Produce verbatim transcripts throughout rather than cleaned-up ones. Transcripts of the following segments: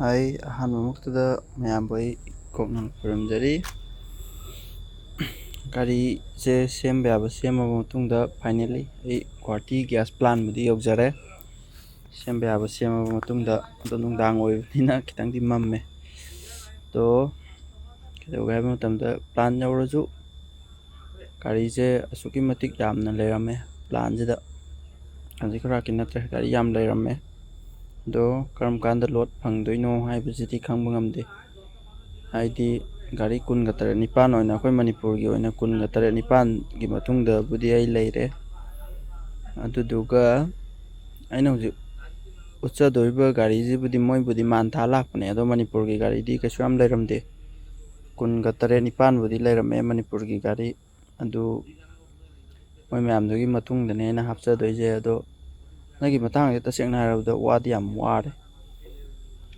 ꯍꯥꯏ, ꯑꯍꯥꯟꯕꯃꯛꯇꯗ ꯃꯌꯥꯝꯕꯨ ꯑꯩ ꯀꯣꯛꯅ ꯈꯨꯔꯨꯝꯖꯔꯤ꯫ ꯒꯥꯔꯤꯁꯦ ꯁꯦꯝꯕ ꯌꯥꯕ ꯁꯦꯝꯃꯕ ꯃꯇꯨꯡꯗ, finally ꯑꯩ ꯒꯨꯍꯥꯇꯤ gas plantꯕꯨꯗꯤ ꯌꯧꯖꯔꯦ꯫ ꯁꯦꯝꯕ ꯌꯥꯕ ꯁꯦꯝꯃꯕ ꯃꯇꯨꯡꯗ, ꯑꯗꯣ ꯅꯨꯡꯗꯥꯡ ꯑꯣꯏꯕꯅꯤꯅ ꯈꯤꯇꯪꯗꯤ ꯃꯝꯃꯦ꯫ ꯑꯗꯣ ꯀꯩꯗꯧꯒꯦ ꯍꯥꯏꯕ ꯃꯇꯝꯗ, plant ꯌꯧꯔꯁꯨ ꯒꯥꯔꯤꯁꯦ ꯑꯁꯨꯛꯀꯤ ꯃꯇꯤꯛ ꯌꯥꯝꯅ ꯂꯩꯔꯝꯃꯦ plantꯁꯤꯗ꯫ ꯈꯖꯤꯛ ꯈꯔꯥꯛꯀꯤ ꯅꯠꯇ꯭ꯔꯦ, ꯒꯥꯔꯤ ꯌꯥꯝ ꯂꯩꯔꯝꯃꯦ꯫ ꯑꯗꯣ ꯀꯔꯝ ꯀꯥꯟꯗ load ꯐꯪꯗꯣꯏꯅꯣ ꯍꯥꯏꯕꯁꯤꯗꯤ ꯈꯪꯕ ꯉꯝꯗꯦ꯫ ꯍꯥꯏꯗꯤ ꯒꯥꯔꯤ ꯀꯨꯟꯒ ꯇꯔꯦꯠ ꯅꯤꯄꯥꯟ ꯑꯣꯏꯅ, ꯑꯩꯈꯣꯏ ꯃꯅꯤꯄꯨꯔꯒꯤ ꯑꯣꯏꯅ ꯀꯨꯟꯒ ꯇꯔꯦꯠ ꯅꯤꯄꯥꯟꯒꯤ ꯃꯇꯨꯡꯗꯕꯨꯗꯤ ꯑꯩ ꯂꯩꯔꯦ꯫ ꯑꯗꯨꯗꯨꯒ ꯑꯩꯅ ꯍꯧꯖꯤꯛ ꯎꯠꯆꯗꯣꯔꯤꯕ ꯒꯥꯔꯤꯁꯤꯕꯨꯗꯤ ꯃꯣꯏꯕꯨꯗꯤ ꯃꯥꯟ ꯊꯥ ꯂꯥꯛꯄꯅꯦ, ꯑꯗꯣ ꯃꯅꯤꯄꯨꯔꯒꯤ ꯒꯥꯔꯤꯗꯤ ꯀꯩꯁꯨ ꯌꯥꯝ ꯂꯩꯔꯝꯗꯦ꯫ ꯀꯨꯟꯒ ꯇꯔꯦꯠ ꯅꯤꯄꯥꯟꯕꯨꯗꯤ ꯂꯩꯔꯝꯃꯦ ꯃꯅꯤꯄꯨꯔꯒꯤ ꯒꯥꯔꯤ꯫ ꯑꯗꯨ ꯃꯣꯏ ꯃꯌꯥꯝꯗꯨꯒꯤ ꯃꯇꯨꯡꯗꯅꯦ ꯑꯩꯅ ꯍꯥꯞꯆꯗꯣꯏꯁꯦ꯫ ꯑꯗꯣ ꯅꯪꯒꯤ ꯃꯇꯥꯡꯁꯦ ꯇꯁꯦꯡꯅ ꯍꯥꯏꯔꯕꯗ ꯋꯥꯗꯤ ꯌꯥꯝ ꯋꯥꯔꯦ꯫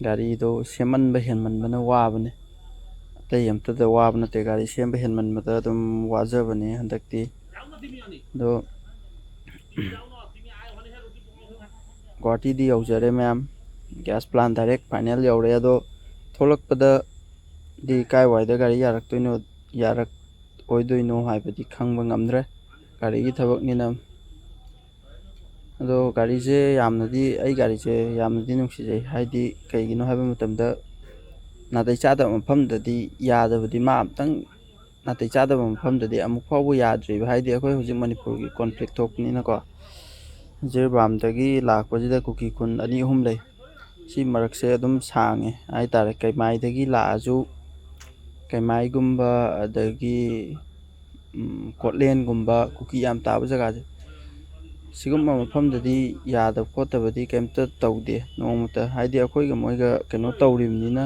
ꯒꯥꯔꯤꯗꯣ ꯁꯦꯝꯃꯟꯕ ꯍꯦꯟꯃꯟꯕꯅ ꯋꯥꯕꯅꯦ꯫ ꯑꯇꯩ ꯑꯝꯇꯗ ꯋꯥꯕ ꯅꯠꯇꯦ, ꯒꯥꯔꯤ ꯁꯦꯝꯕ ꯍꯦꯟꯃꯟꯕꯗ ꯑꯗꯨꯝ ꯋꯥꯖꯕꯅꯦ ꯍꯟꯗꯛꯇꯤ꯫ ꯑꯗꯣ ꯒꯨꯍꯥꯇꯤꯗꯤ ꯌꯧꯖꯔꯦ ꯃꯌꯥꯝ, gas plant direct final ꯌꯧꯔꯦ꯫ ꯑꯗꯣ ꯊꯣꯛꯂꯛꯄꯗꯗꯤ ꯀꯥꯏꯋꯥꯏꯗ ꯒꯥꯔꯤ ꯌꯥꯔꯛꯇꯣꯏꯅꯣ, ꯌꯥꯔꯛ ꯑꯣꯏꯗꯣꯏꯅꯣ ꯍꯥꯏꯕꯗꯤ ꯈꯪꯕ ꯉꯝꯗ꯭ꯔꯦ, ꯒꯥꯔꯤꯒꯤ ꯊꯕꯛꯅꯤꯅ꯫ ꯑꯗꯣ ꯒꯥꯔꯤꯁꯦ ꯌꯥꯝꯅꯗꯤ, ꯑꯩ ꯒꯥꯔꯤꯁꯦ ꯌꯥꯝꯅꯗꯤ ꯅꯨꯡꯁꯤꯖꯩ꯫ ꯍꯥꯏꯗꯤ ꯀꯩꯒꯤꯅꯣ ꯍꯥꯏꯕ ꯃꯇꯝꯗ, ꯅꯥꯇꯩ ꯆꯥꯗꯕ ꯃꯐꯝꯗꯗꯤ ꯌꯥꯗꯕꯗꯤ, ꯃꯥ ꯑꯝꯇꯪ ꯅꯥꯇꯩ ꯆꯥꯗꯕ ꯃꯐꯝꯗꯗꯤ ꯑꯃꯨꯛ ꯐꯥꯎꯕ ꯌꯥꯗ꯭ꯔꯤꯕ꯫ ꯍꯥꯏꯗꯤ ꯑꯩꯈꯣꯏ ꯍꯧꯖꯤꯛ ꯃꯅꯤꯄꯨꯔꯒꯤ conflict ꯊꯣꯛꯄꯅꯤꯅꯀꯣ, ꯖꯤꯔꯤꯕꯥꯝꯗꯒꯤ ꯂꯥꯛꯄꯁꯤꯗ ꯀꯨꯀꯤ ꯈꯨꯟ ꯑꯅꯤ ꯑꯍꯨꯝ ꯂꯩ꯫ ꯁꯤ ꯃꯔꯛꯁꯦ ꯑꯗꯨꯝ ꯁꯥꯡꯉꯦ ꯍꯥꯏꯇꯥꯔꯦ꯫ ꯀꯩꯃꯥꯏꯗꯒꯤ ꯂꯥꯛꯑꯁꯨ, ꯀꯩꯃꯥꯏꯒꯨꯝꯕ, ꯑꯗꯒꯤ ꯎꯝ, ꯀꯣꯠꯂꯦꯟꯒꯨꯝꯕ ꯀꯨꯀꯤ ꯌꯥꯝ ꯇꯥꯕ ꯖꯒꯥꯁꯦ, ꯁꯤꯒꯨꯝꯕ ꯃꯐꯝꯗꯗꯤ ꯌꯥꯗꯕ ꯈꯣꯠꯇꯕꯗꯤ ꯀꯩꯝꯇ ꯇꯧꯗꯦ ꯅꯣꯡꯃꯇ꯫ ꯍꯥꯏꯗꯤ ꯑꯩꯈꯣꯏꯒ ꯃꯣꯏꯒ ꯀꯩꯅꯣ ꯇꯧꯔꯤꯕꯅꯤꯅ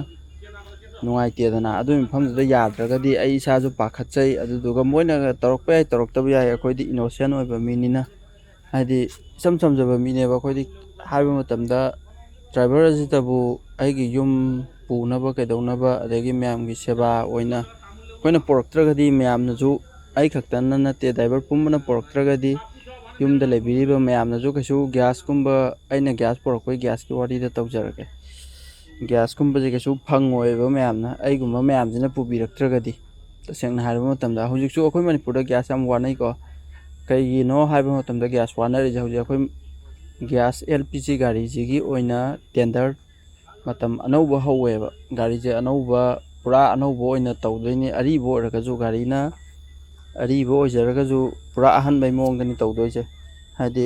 ꯅꯨꯡꯉꯥꯏꯇꯦꯗꯅ꯫ ꯑꯗꯨꯒꯤ ꯃꯐꯝꯗꯨꯗ ꯌꯥꯗ꯭ꯔꯒꯗꯤ ꯑꯩ ꯏꯁꯥꯁꯨ ꯄꯥꯈꯠꯆꯩ꯫ ꯑꯗꯨꯗꯨꯒ ꯃꯣꯏꯅ ꯇꯧꯔꯛꯄ ꯌꯥꯏ, ꯇꯧꯔꯛꯇꯕ ꯌꯥꯏ, ꯑꯩꯈꯣꯏꯗꯤ innocent ꯑꯣꯏꯕ ꯃꯤꯅꯤꯅ꯫ ꯍꯥꯏꯗꯤ ꯏꯆꯝ ꯆꯝꯖꯕ ꯃꯤꯅꯦꯕ ꯑꯩꯈꯣꯏꯗꯤ꯫ ꯍꯥꯏꯕ ꯃꯇꯝꯗ, driver ꯑꯁꯤꯗꯕꯨ ꯑꯩꯒꯤ ꯌꯨꯝ ꯄꯨꯅꯕ ꯀꯩꯗꯧꯅꯕ, ꯑꯗꯒꯤ ꯃꯌꯥꯝꯒꯤ ꯁꯦꯕꯥ ꯑꯣꯏꯅ ꯑꯩꯈꯣꯏꯅ ꯄꯨꯔꯛꯇ꯭ꯔꯒꯗꯤ ꯃꯌꯥꯝꯅꯁꯨ, ꯑꯩ ꯈꯛꯇꯅ ꯅꯠꯇꯦ, driver ꯄꯨꯝꯕꯅ ꯄꯨꯔꯛꯇ꯭ꯔꯒꯗꯤ ꯌꯨꯝꯗ ꯂꯩꯕꯤꯔꯤꯕ ꯃꯌꯥꯝꯅꯁꯨ ꯀꯩꯁꯨ, gas ꯀꯨꯝꯕ, ꯑꯩꯅ gas ꯄꯨꯔꯛꯄꯒꯤ gas ꯀꯤ ꯋꯥꯔꯤꯗ ꯇꯧꯖꯔꯒꯦ꯫ ꯒ꯭ꯌꯥꯁꯀꯨꯝꯕꯁꯦ ꯀꯩꯁꯨ ꯐꯪꯉꯣꯏꯕ ꯃꯌꯥꯝꯅ, ꯑꯩꯒꯨꯝꯕ ꯃꯌꯥꯝꯁꯤꯅ ꯄꯨꯕꯤꯔꯛꯇ꯭ꯔꯒꯗꯤ꯫ ꯇꯁꯦꯡꯅ ꯍꯥꯏꯔꯕ ꯃꯇꯝꯗ ꯍꯧꯖꯤꯛꯁꯨ ꯑꯩꯈꯣꯏ ꯃꯅꯤꯄꯨꯔꯗ ꯒ꯭ꯌꯥꯁ ꯌꯥꯝ ꯋꯥꯅꯩꯀꯣ꯫ ꯀꯩꯒꯤꯅꯣ ꯍꯥꯏꯕ ꯃꯇꯝꯗ ꯒ꯭ꯌꯥꯁ ꯋꯥꯅꯔꯤꯁꯦ ꯍꯧꯖꯤꯛ ꯑꯩꯈꯣꯏ ꯒ꯭ꯌꯥꯁ, ꯑꯦꯜ ꯄꯤ ꯖꯤ ꯒꯥꯔꯤꯁꯤꯒꯤ ꯑꯣꯏꯅ ꯇꯦꯟꯗꯔ ꯃꯇꯝ ꯑꯅꯧꯕ ꯍꯧꯋꯦꯕ꯫ ꯒꯥꯔꯤꯁꯦ ꯑꯅꯧꯕ, ꯄꯨꯔꯥ ꯑꯅꯧꯕ ꯑꯣꯏꯅ ꯇꯧꯗꯣꯏꯅꯤ꯫ ꯑꯔꯤꯕ ꯑꯣꯏꯔꯒꯁꯨ ꯒꯥꯔꯤꯅ, ꯑꯔꯤꯕ ꯑꯣꯏꯖꯔꯒꯁꯨ ꯄꯨꯔꯥ ꯑꯍꯟꯕꯩ ꯃꯑꯣꯡꯗꯅꯤ ꯇꯧꯗꯣꯏꯁꯦ꯫ ꯍꯥꯏꯗꯤ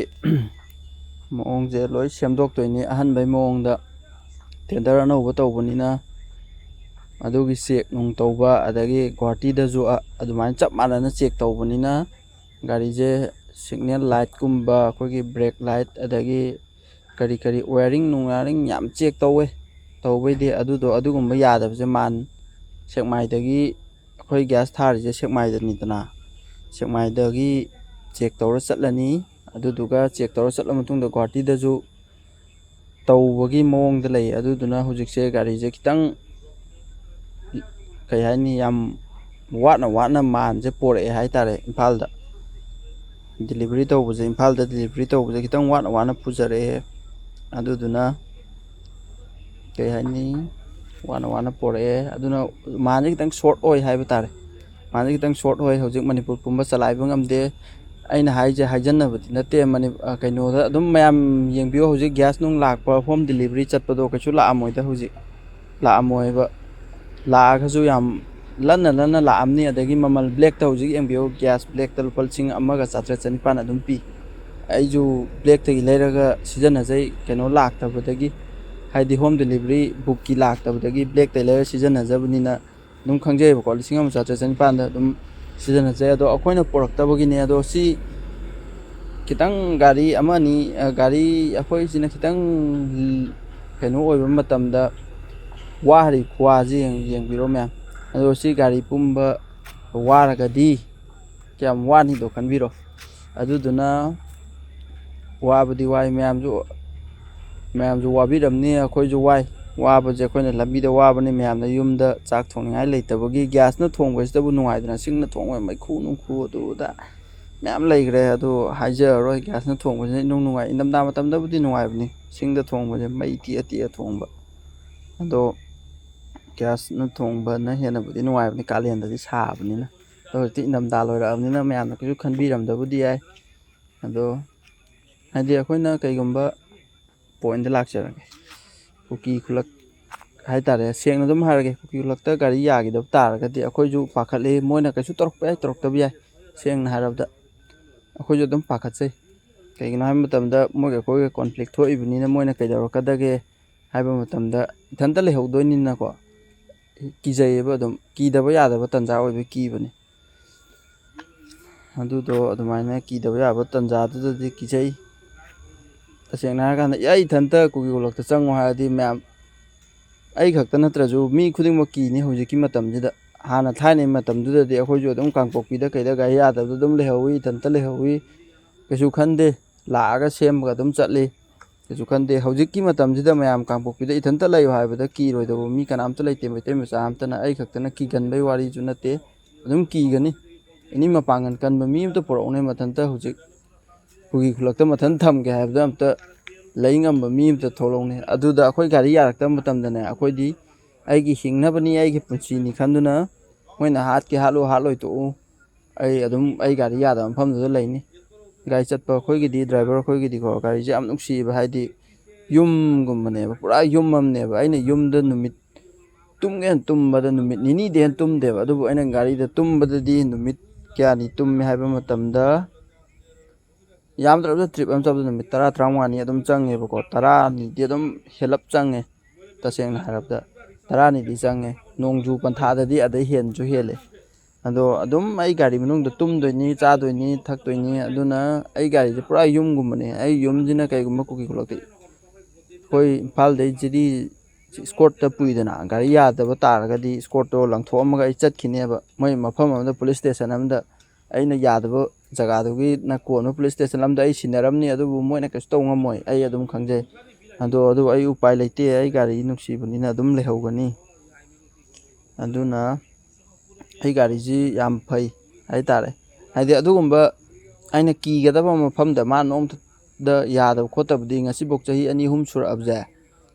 ꯃꯑꯣꯡꯁꯦ ꯂꯣꯏ ꯁꯦꯝꯗꯣꯛꯇꯣꯏꯅꯤ ꯑꯍꯟꯕꯩ ꯃꯑꯣꯡꯗ꯫ ꯇꯦꯟꯗꯔ ꯑꯅꯧꯕ ꯇꯧꯕꯅꯤꯅ ꯑꯗꯨꯒꯤ ꯆꯦꯛ ꯅꯨꯡ ꯇꯧꯕ, ꯑꯗꯒꯤ ꯒꯨꯍꯥꯇꯤꯗꯁꯨ ꯑ-, ꯑꯗꯨꯃꯥꯏꯅ ꯆꯞ ꯃꯥꯟꯅꯅ ꯆꯦꯛ ꯇꯧꯕꯅꯤꯅ ꯒꯥꯔꯤꯁꯦ ꯁꯤꯒꯅꯦꯜ ꯂꯥꯏꯠꯀꯨꯝꯕ, ꯑꯩꯈꯣꯏꯒꯤ ꯕ꯭ꯔꯦꯛ ꯂꯥꯏꯠ, ꯑꯗꯒꯤ ꯀꯔꯤ ꯀꯔꯤ ꯋꯥꯌꯔꯤꯡ ꯅꯨꯡꯌꯥꯔꯤꯡ ꯌꯥꯝ ꯆꯦꯛ ꯇꯧꯋꯦ꯫ ꯇꯧꯕꯩꯗꯤ ꯑꯗꯨꯗꯣ, ꯑꯗꯨꯒꯨꯝꯕ ꯌꯥꯗꯕꯁꯦ ꯃꯥꯟ ꯁꯦꯛꯃꯥꯏꯗꯒꯤ, ꯑꯩꯈꯣꯏ ꯒ꯭ꯌꯥꯁ ꯊꯥꯔꯤꯁꯦ ꯁꯦꯛꯃꯥꯏꯗꯅꯤꯗꯅ, ꯁꯦꯛꯃꯥꯏꯗꯒꯤ ꯆꯦꯛ ꯇꯧꯔ ꯆꯠꯂꯅꯤ꯫ ꯑꯗꯨꯗꯨꯒ ꯆꯦꯛ ꯇꯧꯔ ꯆꯠꯂ ꯃꯇꯨꯡꯗ ꯒꯨꯍꯥꯇꯤꯗꯁꯨ ꯇꯧꯕꯒꯤ ꯃꯑꯣꯡꯗ ꯂꯩ꯫ ꯑꯗꯨꯗꯨꯅ ꯍꯧꯖꯤꯛꯁꯦ ꯒꯥꯔꯤꯁꯦ ꯈꯤꯇꯪ, ꯀꯩ ꯍꯥꯏꯅꯤ, ꯌꯥꯝ ꯋꯥꯠꯅ ꯋꯥꯠꯅ ꯃꯥꯟꯁꯦ ꯄꯣꯔꯛꯑꯦ ꯍꯥꯏꯇꯥꯔꯦ ꯏꯝꯐꯥꯜꯗ꯫ ꯗꯤꯂꯤꯚꯔꯤ ꯇꯧꯕꯁꯦ, ꯏꯝꯐꯥꯜꯗ ꯗꯤꯂꯤꯚꯔꯤ ꯇꯧꯕꯁꯦ ꯈꯤꯇꯪ ꯋꯥꯠꯅ ꯋꯥꯠꯅ ꯄꯨꯖꯔꯛꯑꯦ꯫ ꯑꯗꯨꯗꯨꯅ, ꯀꯩ ꯍꯥꯏꯅꯤ, ꯋꯥꯅ ꯋꯥꯅ ꯄꯣꯔꯛꯑꯦ꯫ ꯑꯗꯨꯅ ꯃꯥꯟꯁꯦ ꯈꯤꯇꯪ ꯁꯣꯔꯠ ꯑꯣꯏ ꯍꯥꯏꯕ ꯇꯥꯔꯦ꯫ ꯃꯥꯟꯁꯦ ꯈꯤꯇꯪ ꯁꯣꯔꯠ ꯑꯣꯏ꯫ ꯍꯧꯖꯤꯛ ꯃꯅꯤꯄꯨꯔ ꯄꯨꯝꯕ ꯆꯂꯥꯏꯕ ꯉꯝꯗꯦ꯫ ꯑꯩꯅ ꯍꯥꯏꯁꯦ ꯍꯥꯏꯖꯟꯅꯕꯗꯤ ꯅꯠꯇꯦ꯫ ꯃꯅꯤ-, ꯑ, ꯀꯩꯅꯣꯗ ꯑꯗꯨꯝ ꯃꯌꯥꯝ ꯌꯦꯡꯕꯤꯌꯨ꯫ ꯍꯧꯖꯤꯛ ꯒ꯭ꯌꯥꯁ ꯅꯨꯡ ꯂꯥꯛꯄ, ꯍꯣꯝ ꯗꯤꯂꯤꯚꯔꯤ ꯆꯠꯄꯗꯣ ꯀꯩꯁꯨ ꯂꯥꯛꯑꯝꯃꯣꯏꯗ ꯍꯧꯖꯤꯛ꯫ ꯂꯥꯛꯑꯝꯃꯣꯏꯕ꯫ ꯂꯥꯛꯑꯒꯁꯨ ꯌꯥꯝ ꯂꯟꯅ ꯂꯟꯅ ꯂꯥꯛꯑꯝꯅꯤ꯫ ꯑꯗꯒꯤ ꯃꯃꯜ ꯕ꯭ꯂꯦꯛꯇ ꯍꯧꯖꯤꯛ ꯌꯦꯡꯕꯤꯌꯨ, ꯒ꯭ꯌꯥꯁ ꯕ꯭ꯂꯦꯛꯇ ꯂꯨꯄꯥ ꯂꯤꯁꯤꯡ ꯑꯃꯒ ꯆꯥꯇ꯭ꯔꯦꯠ ꯆꯅꯤꯄꯥꯟ ꯑꯗꯨꯝ ꯄꯤ꯫ ꯑꯩꯁꯨ ꯕ꯭ꯂꯦꯛꯇꯒꯤ ꯂꯩꯔꯒ ꯁꯤꯖꯤꯟꯅꯖꯩ, ꯀꯩꯅꯣ ꯂꯥꯛꯇꯕꯗꯒꯤ, ꯍꯥꯏꯗꯤ ꯍꯣꯝ ꯗꯤꯂꯤꯚꯔꯤ ꯕꯨꯛꯀꯤ ꯂꯥꯛꯇꯕꯗꯒꯤ ꯕ꯭ꯂꯦꯛꯇꯒꯤ ꯂꯩꯔꯒ ꯁꯤꯖꯤꯟꯅꯖꯕꯅꯤꯅ ꯑꯗꯨꯝ ꯈꯪꯖꯩꯕꯀꯣ꯫ ꯂꯤꯁꯤꯡ ꯑꯃ ꯆꯥꯇ꯭ꯔꯦꯠ ꯆꯅꯤꯄꯥꯟꯗ ꯑꯗꯨꯝ ꯁꯤꯖꯤꯟꯅꯖꯩ꯫ ꯑꯗꯣ ꯑꯩꯈꯣꯏꯅ ꯄꯨꯔꯛꯇꯕꯒꯤꯅꯦ꯫ ꯑꯗꯣ ꯁꯤ ꯈꯤꯇꯪ ꯒꯥꯔꯤ ꯑꯃꯅꯤ, ꯑ, ꯒꯥꯔꯤ ꯑꯩꯈꯣꯏꯁꯤꯅ ꯈꯤꯇꯪ ꯀꯩꯅꯣ ꯑꯣꯏꯕ ꯃꯇꯝꯗ ꯋꯥꯔꯤ ꯈꯨꯋꯥꯁꯤ ꯌꯦꯡ-, ꯌꯦꯡꯕꯤꯔꯣ ꯃꯌꯥꯝ꯫ ꯑꯗꯣ ꯁꯤ ꯒꯥꯔꯤ ꯄꯨꯝꯕ ꯋꯥꯔꯒꯗꯤ ꯀꯌꯥꯝ ꯋꯥꯅꯤꯗꯣ ꯈꯟꯕꯤꯔꯣ꯫ ꯑꯗꯨꯗꯨꯅ ꯋꯥꯕꯗꯤ ꯋꯥꯏ ꯃꯌꯥꯝꯁꯨ, ꯃꯌꯥꯝꯁꯨ ꯋꯥꯕꯤꯔꯝꯅꯤ, ꯑꯩꯈꯣꯏꯁꯨ ꯋꯥꯏ꯫ ꯋꯥꯕꯁꯦ ꯑꯩꯈꯣꯏꯅ ꯂꯝꯕꯤꯗ ꯋꯥꯕꯅꯤ, ꯃꯌꯥꯝꯅ ꯌꯨꯝꯗ ꯆꯥꯛ ꯊꯣꯡꯅꯤꯡꯉꯥꯏ ꯂꯩꯇꯕꯒꯤ꯫ ꯒ꯭ꯌꯥꯁꯅ ꯊꯣꯡꯕꯁꯤꯗꯕꯨ ꯅꯨꯡꯉꯥꯏꯗꯅ, ꯁꯤꯡꯅ ꯊꯣꯡꯕ ꯃꯩꯈꯨ ꯅꯨꯡꯈꯨ ꯑꯗꯨ ꯑꯗꯥ ꯃꯌꯥꯝ ꯂꯩꯈ꯭ꯔꯦ꯫ ꯑꯗꯨ ꯍꯥꯏꯖꯔꯔꯣꯏ, ꯒ꯭ꯌꯥꯁꯅ ꯊꯣꯡꯕꯁꯤꯅ ꯏꯅꯨꯡ ꯅꯨꯡꯉꯥꯏ꯫ ꯏꯪꯊꯝꯊꯥ ꯃꯇꯝꯗꯕꯨꯗꯤ ꯅꯨꯡꯉꯥꯏꯕꯅꯤ ꯁꯤꯡꯗ ꯊꯣꯡꯕꯁꯦ, ꯃꯩ ꯇꯤꯛꯑ ꯇꯤꯛꯑ ꯊꯣꯡꯕ꯫ ꯑꯗꯣ ꯒ꯭ꯌꯥꯁꯅ ꯊꯣꯡꯕꯅ ꯍꯦꯟꯅꯕꯨꯗꯤ ꯅꯨꯡꯉꯥꯏꯕꯅꯤ, ꯀꯥꯂꯦꯟꯗꯗꯤ ꯁꯥꯕꯅꯤꯅ꯫ ꯑꯗꯣ ꯍꯧꯖꯤꯛꯇꯤ ꯏꯪꯊꯝꯊꯥ ꯂꯣꯏꯔꯛꯑꯕꯅꯤꯅ ꯃꯌꯥꯝꯅ ꯀꯩꯁꯨ ꯈꯟꯕꯤꯔꯝꯗꯕꯨꯗꯤ ꯌꯥꯏ꯫ ꯑꯗꯣ ꯍꯥꯏꯗꯤ ꯑꯩꯈꯣꯏꯅ ꯀꯩꯒꯨꯝꯕ ꯄꯣꯏꯟꯗ ꯂꯥꯛꯆꯔꯒꯦ, ꯀꯨꯀꯤ ꯈꯨꯂꯛ ꯍꯥꯏꯇꯥꯔꯦ, ꯁꯦꯡꯅ ꯑꯗꯨꯝ ꯍꯥꯏꯔꯒꯦ, ꯀꯨꯀꯤ ꯈꯨꯂꯛꯇ ꯒꯥꯔꯤ ꯌꯥꯈꯤꯗꯕ ꯇꯥꯔꯒꯗꯤ ꯑꯩꯈꯣꯏꯁꯨ ꯄꯥꯈꯠꯂꯤ, ꯃꯣꯏꯅ ꯀꯩꯁꯨ ꯇꯧꯔꯛꯄ ꯌꯥꯏ, ꯇꯧꯔꯛꯇꯕ ꯌꯥꯏ꯫ ꯁꯦꯡꯅ ꯍꯥꯏꯔꯕꯗ ꯑꯩꯈꯣꯏꯁꯨ ꯑꯗꯨꯝ ꯄꯥꯈꯠꯆꯩ꯫ ꯀꯩꯒꯤꯅꯣ ꯍꯥꯏꯕ ꯃꯇꯝꯗ ꯃꯣꯏꯒ ꯑꯩꯈꯣꯏꯒ ꯀꯣꯟꯐ꯭ꯂꯤꯛ ꯊꯣꯛꯏꯕꯅꯤꯅ ꯃꯣꯏꯅ ꯀꯩꯗꯧꯔꯛꯀꯗꯒꯦ ꯍꯥꯏꯕ ꯃꯇꯝꯗ ꯏꯊꯟꯇ ꯂꯩꯍꯧꯗꯣꯏꯅꯤꯅꯀꯣ, ꯀꯤꯖꯩꯌꯦꯕ꯫ ꯑꯗꯨꯝ ꯀꯤꯗꯕ ꯌꯥꯗꯕ ꯇꯥꯟꯖꯥ ꯑꯣꯏꯕꯒꯤ ꯀꯤꯕꯅꯤ꯫ ꯑꯗꯨꯗꯣ ꯑꯗꯨꯃꯥꯏꯅ ꯀꯤꯗꯕ ꯌꯥꯕ ꯇꯥꯟꯖꯥꯗꯨꯗꯗꯤ ꯀꯤꯖꯩ꯫ ꯇꯁꯦꯡꯅ ꯍꯥꯏꯔꯀꯥꯟꯗ ꯑꯩ ꯏꯊꯟꯇ ꯀꯨꯀꯤ ꯈꯨꯂꯛꯇ ꯆꯪꯉꯣ ꯍꯥꯏꯔꯗꯤ ꯃꯌꯥꯝ, ꯑꯩ ꯈꯛꯇ ꯅꯠꯇ꯭ꯔꯁꯨ ꯃꯤ ꯈꯨꯗꯤꯡꯃꯛ ꯀꯤꯅꯤ ꯍꯧꯖꯤꯛꯀꯤ ꯃꯇꯝꯁꯤꯗ꯫ ꯍꯥꯟꯅ ꯊꯥꯏꯅꯒꯤ ꯃꯇꯝꯗꯨꯗꯗꯤ ꯑꯩꯈꯣꯏꯁꯨ ꯑꯗꯨꯝ ꯀꯥꯡꯄꯣꯛꯄꯤꯗ ꯀꯩꯗ ꯒꯥꯔꯤ ꯌꯥꯗꯕꯗ ꯑꯗꯨꯝ ꯂꯩꯍꯧꯋꯤ, ꯏꯊꯟꯇ ꯂꯩꯍꯧꯋꯤ, ꯀꯩꯁꯨ ꯈꯟꯗꯦ, ꯂꯥꯛꯑꯒ ꯁꯦꯝꯃꯒ ꯑꯗꯨꯝ ꯆꯠꯂꯤ꯫ ꯀꯩꯁꯨ ꯈꯟꯗꯦ꯫ ꯍꯧꯖꯤꯛꯀꯤ ꯃꯇꯝꯁꯤꯗ ꯃꯌꯥꯝ ꯀꯥꯡꯄꯣꯛꯄꯤꯗ ꯏꯊꯟꯇ ꯂꯩꯌꯨ ꯍꯥꯏꯕꯗ ꯀꯤꯔꯣꯏꯗꯧꯕ ꯃꯤ ꯀꯅꯥꯝꯇ ꯂꯩꯇꯦ꯫ ꯃꯩꯇꯩ ꯃꯆꯥ ꯑꯝꯇꯅ, ꯑꯩ ꯈꯛꯇꯅ ꯀꯤꯒꯟꯕꯩ ꯋꯥꯔꯤꯁꯨ ꯅꯠꯇꯦ, ꯑꯗꯨꯝ ꯀꯤꯒꯅꯤ꯫ ꯑꯦꯅꯤ ꯃꯄꯥꯡꯒꯜ ꯀꯟꯕ ꯃꯤ ꯑꯃꯇ ꯄꯨꯔꯛꯎꯅꯦ ꯃꯊꯟꯇ ꯍꯧꯖꯤꯛ ꯀꯨꯀꯤ ꯈꯨꯂꯛꯇ ꯃꯊꯟ ꯊꯝꯒꯦ ꯍꯥꯏꯕꯗ ꯑꯝꯇ ꯂꯩ ꯉꯝꯕ ꯃꯤ ꯑꯝꯇ ꯊꯣꯛꯂꯛꯎꯅꯦ꯫ ꯑꯗꯨꯗ ꯑꯩꯈꯣꯏ ꯒꯥꯔꯤ ꯌꯥꯔꯛꯇꯕ ꯃꯇꯝꯗꯅꯦ, ꯑꯩꯈꯣꯏꯗꯤ ꯑꯩꯒꯤ ꯍꯤꯡꯅꯕꯅꯤ, ꯑꯩꯒꯤ ꯄꯨꯟꯁꯤꯅꯤ ꯈꯟꯗꯨꯅ ꯃꯣꯏꯅ ꯍꯥꯠꯀꯦ ꯍꯥꯠꯂꯨ, ꯍꯥꯠꯂꯣꯏ ꯇꯣꯛꯎ, ꯑꯩ ꯑꯗꯨꯝ ꯑꯩ ꯒꯥꯔꯤ ꯌꯥꯗꯕ ꯃꯐꯝꯗꯨꯗ ꯂꯩꯅꯤ꯫ ꯒꯥꯔꯤ ꯆꯠꯄ ꯑꯩꯈꯣꯏꯒꯤꯗꯤ, ꯗ꯭ꯔꯥꯏꯚꯔ ꯑꯩꯈꯣꯏꯒꯤꯗꯤꯀꯣ, ꯒꯥꯔꯤꯁꯦ ꯌꯥꯝ ꯅꯨꯡꯁꯤꯕ, ꯍꯥꯏꯗꯤ ꯌꯨꯝꯒꯨꯝꯕꯅꯦꯕ, ꯄꯨꯔꯥ ꯌꯨꯝ ꯑꯃꯅꯦꯕ꯫ ꯑꯩꯅ ꯌꯨꯝꯗ ꯅꯨꯃꯤꯠ ꯇꯨꯝꯒꯦꯅ ꯇꯨꯝꯕꯗ ꯅꯨꯃꯤꯠ ꯅꯤꯅꯤꯗꯤ ꯍꯦꯟꯅ ꯇꯨꯝꯗꯦꯕ, ꯑꯗꯨꯕꯨ ꯑꯩꯅ ꯒꯥꯔꯤꯗ ꯇꯨꯝꯕꯗꯗꯤ ꯅꯨꯃꯤꯠ ꯀꯌꯥꯅꯤ ꯇꯨꯝꯃꯦ ꯍꯥꯏꯕ ꯃꯇꯝꯗ, ꯌꯥꯝꯗ꯭ꯔꯕꯗ ꯇ꯭ꯔꯤꯞ ꯑꯃ ꯆꯠꯄꯗ ꯅꯨꯃꯤꯠ ꯇꯔꯥ ꯇꯔꯥꯃꯉꯥꯅꯤ ꯑꯗꯨꯝ ꯆꯪꯉꯦꯕꯀꯣ꯫ ꯇꯔꯥꯅꯤꯗꯤ ꯑꯗꯨꯝ ꯍꯦꯜꯂꯞ ꯆꯪꯉꯦ, ꯇꯁꯦꯡꯅ ꯍꯥꯏꯔꯕꯗ ꯇꯔꯥꯅꯤꯗꯤ ꯆꯪꯉꯦ꯫ ꯅꯣꯡꯖꯨ ꯄꯟꯊꯥꯗꯗꯤ ꯑꯗꯩ ꯍꯦꯟꯁꯨ ꯍꯦꯜꯂꯦ꯫ ꯑꯗꯣ ꯑꯗꯨꯝ ꯑꯩ ꯒꯥꯔꯤ ꯃꯅꯨꯡꯗ ꯇꯨꯝꯗꯣꯏꯅꯤ, ꯆꯥꯗꯣꯏꯅꯤ, ꯊꯛꯇꯣꯏꯅꯤ꯫ ꯑꯗꯨꯅ ꯑꯩ ꯒꯥꯔꯤꯁꯦ ꯄꯨꯔꯥ ꯌꯨꯝꯒꯨꯝꯕꯅꯦ꯫ ꯑꯩ ꯌꯨꯝꯁꯤꯅ ꯀꯩꯒꯨꯝꯕ ꯀꯨꯀꯤ ꯈꯨꯂꯛꯇ, ꯑꯩꯈꯣꯏ ꯏꯝꯐꯥꯜꯗꯩ ꯖꯤꯔꯤ ꯏꯁꯀꯣꯔꯠꯇ ꯄꯨꯏꯗꯅ, ꯒꯥꯔꯤ ꯌꯥꯗꯕ ꯇꯥꯔꯒꯗꯤ ꯏꯁꯀꯣꯔꯠꯇꯣ ꯂꯪꯊꯣꯛꯑꯝꯃꯒ ꯑꯩ ꯆꯠꯈꯤꯅꯦꯕ꯫ ꯃꯣꯏ ꯃꯐꯝ ꯑꯃꯗ, ꯄꯨꯂꯤꯁ ꯁ꯭ꯇꯦꯁꯟ ꯑꯃꯗ, ꯑꯩꯅ ꯌꯥꯗꯕ ꯖꯒꯥꯗꯨꯒꯤ ꯅ ꯀꯣꯟꯕ ꯄꯨꯂꯤꯁ ꯁ꯭ꯇꯦꯁꯟ ꯑꯃꯗ ꯑꯩ ꯁꯤꯟꯅꯔꯝꯅꯤ꯫ ꯑꯗꯨꯕꯨ ꯃꯣꯏꯅ ꯀꯩꯁꯨ ꯇꯧ ꯉꯝꯃꯣꯏ, ꯑꯩ ꯑꯗꯨꯝ ꯈꯪꯖꯩ꯫ ꯑꯗꯣ ꯑꯗꯨ ꯑꯩ ꯎꯄꯥꯏ ꯂꯩꯇꯦ, ꯑꯩ ꯒꯥꯔꯤ ꯅꯨꯡꯁꯤꯕꯅꯤꯅ ꯑꯗꯨꯝ ꯂꯩꯍꯧꯒꯅꯤ꯫ ꯑꯗꯨꯅ ꯑꯩ ꯒꯥꯔꯤꯁꯤ ꯌꯥꯝ ꯐꯩ ꯍꯥꯏꯇꯥꯔꯦ꯫ ꯍꯥꯏꯗꯤ ꯑꯗꯨꯒꯨꯝꯕ ꯑꯩꯅ ꯀꯤꯒꯗꯕ ꯃꯐꯝꯗ ꯃꯥ ꯅꯣꯡꯃꯇ ꯌꯥꯗꯕ ꯈꯣꯠꯇꯕꯗꯤ ꯉꯁꯤꯐꯥꯎ ꯆꯍꯤ ꯑꯅꯤ ꯑꯍꯨꯝ ꯁꯨꯔꯛꯑꯕꯁꯦ,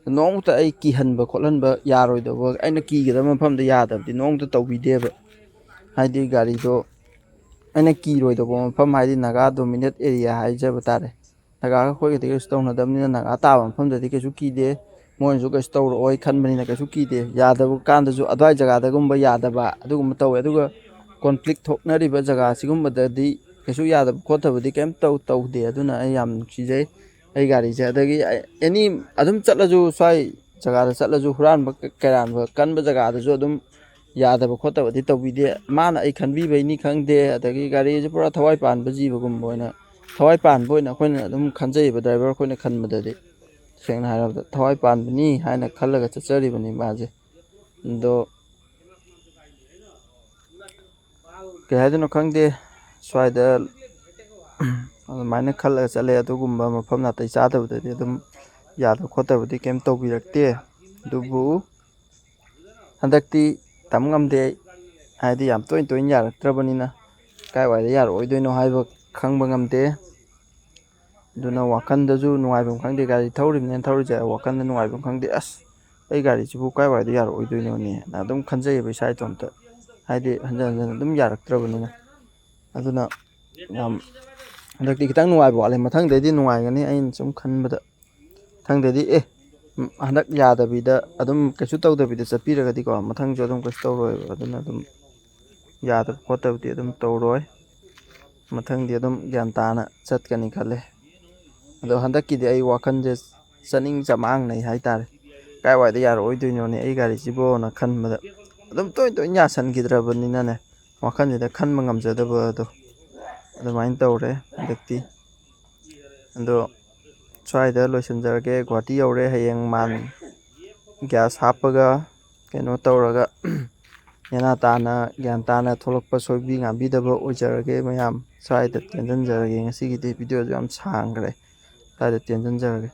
ꯅꯣꯡꯃꯇ ꯑꯩ ꯀꯤꯍꯟꯕ ꯈꯣꯠꯍꯟꯕ ꯌꯥꯔꯣꯏꯗꯧꯕ, ꯑꯩꯅ ꯀꯤꯒꯗꯕ ꯃꯐꯝꯗ ꯌꯥꯗꯕꯗꯤ ꯅꯣꯡꯃꯇ ꯇꯧꯕꯤꯗꯦꯕ꯫ ꯍꯥꯏꯗꯤ ꯒꯥꯔꯤꯗꯣ ꯑꯩꯅ ꯀꯤꯔꯣꯏꯗꯧꯕ ꯃꯐꯝ, ꯍꯥꯏꯗꯤ ꯅꯥꯒꯥ ꯗꯣꯃꯤꯅꯦꯠ ꯑꯦꯔꯤꯌꯥ ꯍꯥꯏꯖꯕ ꯇꯥꯔꯦ, ꯅꯥꯒꯥꯒ ꯑꯩꯈꯣꯏꯒꯗꯤ ꯀꯩꯁꯨ ꯇꯧꯅꯗꯕꯅꯤꯅ ꯅꯥꯒꯥ ꯇꯥꯕ ꯃꯐꯝꯗꯗꯤ ꯀꯩꯁꯨ ꯀꯤꯗꯦ꯫ ꯃꯣꯏꯅꯁꯨ ꯀꯩꯁꯨ ꯇꯧꯔꯛꯑꯣꯏ ꯈꯟꯕꯅꯤꯅ ꯀꯩꯁꯨ ꯀꯤꯗꯦ꯫ ꯌꯥꯗꯕ ꯀꯥꯟꯗꯁꯨ ꯑꯗꯨꯋꯥꯏ ꯖꯒꯥꯗꯒꯨꯝꯕ ꯌꯥꯗꯕ ꯑꯗꯨꯒꯨꯝꯕ ꯇꯧꯋꯦ꯫ ꯑꯗꯨꯒ ꯀꯣꯟꯐ꯭ꯂꯤꯛ ꯊꯣꯛꯅꯔꯤꯕ ꯖꯒꯥ ꯁꯤꯒꯨꯝꯕꯗꯗꯤ ꯀꯩꯁꯨ ꯌꯥꯗꯕ ꯈꯣꯠꯇꯕꯗꯤ ꯀꯩꯝ ꯇꯧ ꯇꯧꯗꯦ꯫ ꯑꯗꯨꯅ ꯑꯩ ꯌꯥꯝ ꯅꯨꯡꯁꯤꯖꯩ ꯑꯩ ꯒꯥꯔꯤꯁꯦ꯫ ꯑꯗꯒꯤ ꯑꯦꯅꯤ ꯑꯗꯨꯝ ꯆꯠꯂꯁꯨ, ꯁ꯭ꯋꯥꯏ ꯖꯒꯥꯗ ꯆꯠꯂꯁꯨ, ꯍꯨꯔꯥꯟꯕ ꯀꯩꯔꯥꯟꯕ ꯀꯟꯕ ꯖꯒꯥꯗꯁꯨ ꯑꯗꯨꯝ ꯌꯥꯗꯕ ꯈꯣꯠꯇꯕꯗꯤ ꯇꯧꯕꯤꯗꯦ꯫ ꯃꯥꯅ ꯑꯩ ꯈꯟꯕꯤꯕꯩꯅꯤ ꯈꯪꯗꯦ, ꯑꯗꯒꯤ ꯒꯥꯔꯤꯁꯦ ꯄꯨꯔꯥ ꯊꯋꯥꯏ ꯄꯥꯟꯕ ꯖꯤꯕꯒꯨꯝꯕ ꯑꯣꯏꯅ, ꯊꯋꯥꯏ ꯄꯥꯟꯕ ꯑꯣꯏꯅ ꯑꯩꯈꯣꯏꯅ ꯑꯗꯨꯝ ꯈꯟꯖꯩꯌꯦꯕ, ꯗ꯭ꯔꯥꯏꯚꯔ ꯑꯩꯈꯣꯏꯅ ꯈꯟꯕꯗꯗꯤ꯫ ꯁꯦꯡꯅ ꯍꯥꯏꯔꯕꯗ ꯊꯋꯥꯏ ꯄꯥꯟꯕꯅꯤ ꯍꯥꯏꯅ ꯈꯜꯂꯒ ꯆꯠꯆꯔꯤꯕꯅꯤ ꯃꯥꯁꯦ꯫ ꯑꯗꯣ ꯀꯩ ꯍꯥꯏꯗꯣꯏꯅꯣ ꯈꯪꯗꯦ, ꯁ꯭ꯋꯥꯏꯗ ꯑꯗꯨꯃꯥꯏꯅ ꯈꯜꯂꯒ ꯆꯠꯂꯦ꯫ ꯑꯗꯨꯒꯨꯝꯕ ꯃꯐꯝ ꯅꯥꯇꯩ ꯆꯥꯗꯕꯗꯗꯤ ꯑꯗꯨꯝ ꯌꯥꯗꯕ ꯈꯣꯠꯇꯕꯗꯤ ꯀꯩꯝ ꯇꯧꯕꯤꯔꯛꯇꯦ꯫ ꯑꯗꯨꯕꯨ ꯍꯟꯗꯛꯇꯤ ꯇꯝ ꯉꯝꯗꯦ ꯑꯩ, ꯍꯥꯏꯗꯤ ꯌꯥꯝ ꯇꯣꯏꯅ ꯇꯣꯏꯅ ꯌꯥꯔꯛꯇ꯭ꯔꯕꯅꯤꯅ ꯀꯥꯏꯋꯥꯏꯗ ꯌꯥꯔꯛꯑꯣꯏꯗꯣꯏꯅꯣ ꯍꯥꯏꯕ ꯈꯪꯕ ꯉꯝꯗꯦ꯫ ꯑꯗꯨꯅ ꯋꯥꯈꯜꯗꯁꯨ ꯅꯨꯡꯉꯥꯏꯐꯝ ꯈꯪꯗꯦ, ꯒꯥꯔꯤ ꯊꯧꯔꯤꯕꯅꯤꯅ ꯊꯧꯔꯤꯁꯦ ꯋꯥꯈꯜꯗ ꯅꯨꯡꯉꯥꯏꯐꯝ ꯈꯪꯗꯦ꯫ "ꯑꯁ, ꯑꯩ ꯒꯥꯔꯤꯁꯤꯕꯨ ꯀꯥꯏꯋꯥꯏꯗ ꯌꯥꯔꯛꯑꯣꯏꯗꯣꯏꯅꯣꯅꯦꯅ" ꯑꯗꯨꯝ ꯈꯟꯖꯩꯌꯦꯕ ꯏꯁꯥ ꯏꯇꯣꯝꯇ꯫ ꯍꯥꯏꯗꯤ ꯍꯟꯖꯟ ꯍꯟꯖꯟ ꯑꯗꯨꯝ ꯌꯥꯔꯛꯇ꯭ꯔꯕꯅꯤꯅ꯫ ꯑꯗꯨꯅ ꯌꯥꯝ ꯍꯟꯗꯛꯇꯤ ꯈꯤꯇꯪ ꯅꯨꯡꯉꯥꯏꯕ ꯋꯥꯠꯂꯦ꯫ ꯃꯊꯪꯗꯩꯗꯤ ꯅꯨꯡꯉꯥꯏꯒꯅꯤ ꯑꯩꯅ ꯁꯨꯝ ꯈꯟꯕꯗ꯫ ꯃꯊꯪꯗꯩꯗꯤ ꯑꯦ, ꯍꯟꯗꯛ ꯌꯥꯗꯕꯤꯗ ꯑꯗꯨꯝ ꯀꯩꯁꯨ ꯇꯧꯗꯕꯤꯗ ꯆꯠꯄꯤꯔꯒꯗꯤꯀꯣ, ꯃꯊꯪꯁꯨ ꯑꯗꯨꯝ ꯀꯩꯁꯨ ꯇꯧꯔꯣꯏꯕ꯫ ꯑꯗꯨꯅ ꯑꯗꯨꯝ ꯌꯥꯗꯕ ꯈꯣꯠꯇꯕꯗꯤ ꯑꯗꯨꯝ ꯇꯧꯔꯣꯏ꯫ ꯃꯊꯪꯗꯤ ꯑꯗꯨꯝ ꯒ꯭ꯌꯥꯟ ꯇꯥꯅ ꯆꯠꯀꯅꯤ ꯈꯜꯂꯦ꯫ ꯑꯗꯣ ꯍꯟꯗꯛꯀꯤꯗꯤ ꯑꯩ ꯋꯥꯈꯜꯁꯦ ꯆꯅꯤꯡ ꯆꯃꯥꯡꯅꯩ ꯍꯥꯏꯇꯥꯔꯦ꯫ ꯀꯥꯏꯋꯥꯏꯗ ꯌꯥꯔꯛꯑꯣꯏꯗꯣꯏꯅꯣꯅꯦ ꯑꯩ ꯒꯥꯔꯤꯁꯤꯕꯣꯅ ꯈꯟꯕꯗ꯫ ꯑꯗꯨꯝ ꯇꯣꯏ ꯇꯣꯏꯅ ꯌꯥꯁꯟꯈꯤꯗ꯭ꯔꯕꯅꯤꯅꯅꯦ, ꯋꯥꯈꯜꯁꯤꯗ ꯈꯟꯕ ꯉꯝꯖꯗꯕꯗꯣ ꯑꯗꯨꯃꯥꯏꯅ ꯇꯧꯔꯦ ꯍꯟꯗꯛꯇꯤ꯫ ꯑꯗꯣ ꯁ꯭ꯋꯥꯏꯗ ꯂꯣꯏꯁꯤꯟꯖꯔꯒꯦ꯫ ꯒꯨꯍꯥꯇꯤ ꯌꯧꯔꯦ꯫ ꯍꯌꯦꯡ ꯃꯥꯟ ꯒ꯭ꯌꯥꯁ ꯍꯥꯞꯄꯒ ꯀꯩꯅꯣ ꯇꯧꯔꯒ ꯅꯦꯅꯥ ꯇꯥꯅ ꯒ꯭ꯌꯥꯟ ꯇꯥꯅ ꯊꯣꯛꯂꯛꯄ, ꯁꯣꯏꯕꯤ ꯉꯥꯝꯕꯤꯗꯕ ꯑꯣꯏꯖꯔꯒꯦ ꯃꯌꯥꯝ꯫ ꯁ꯭ꯋꯥꯏꯗ ꯇꯦꯟꯁꯤꯟꯖꯔꯒꯦ꯫ ꯉꯁꯤꯒꯤꯗꯤ ꯚꯤꯗꯤꯑꯣꯁꯨ ꯌꯥꯝ ꯁꯥꯡꯈ꯭ꯔꯦ꯫ ꯁ꯭ꯋꯥꯏꯗ ꯇꯦꯟꯁꯤꯟꯖꯔꯒꯦ꯫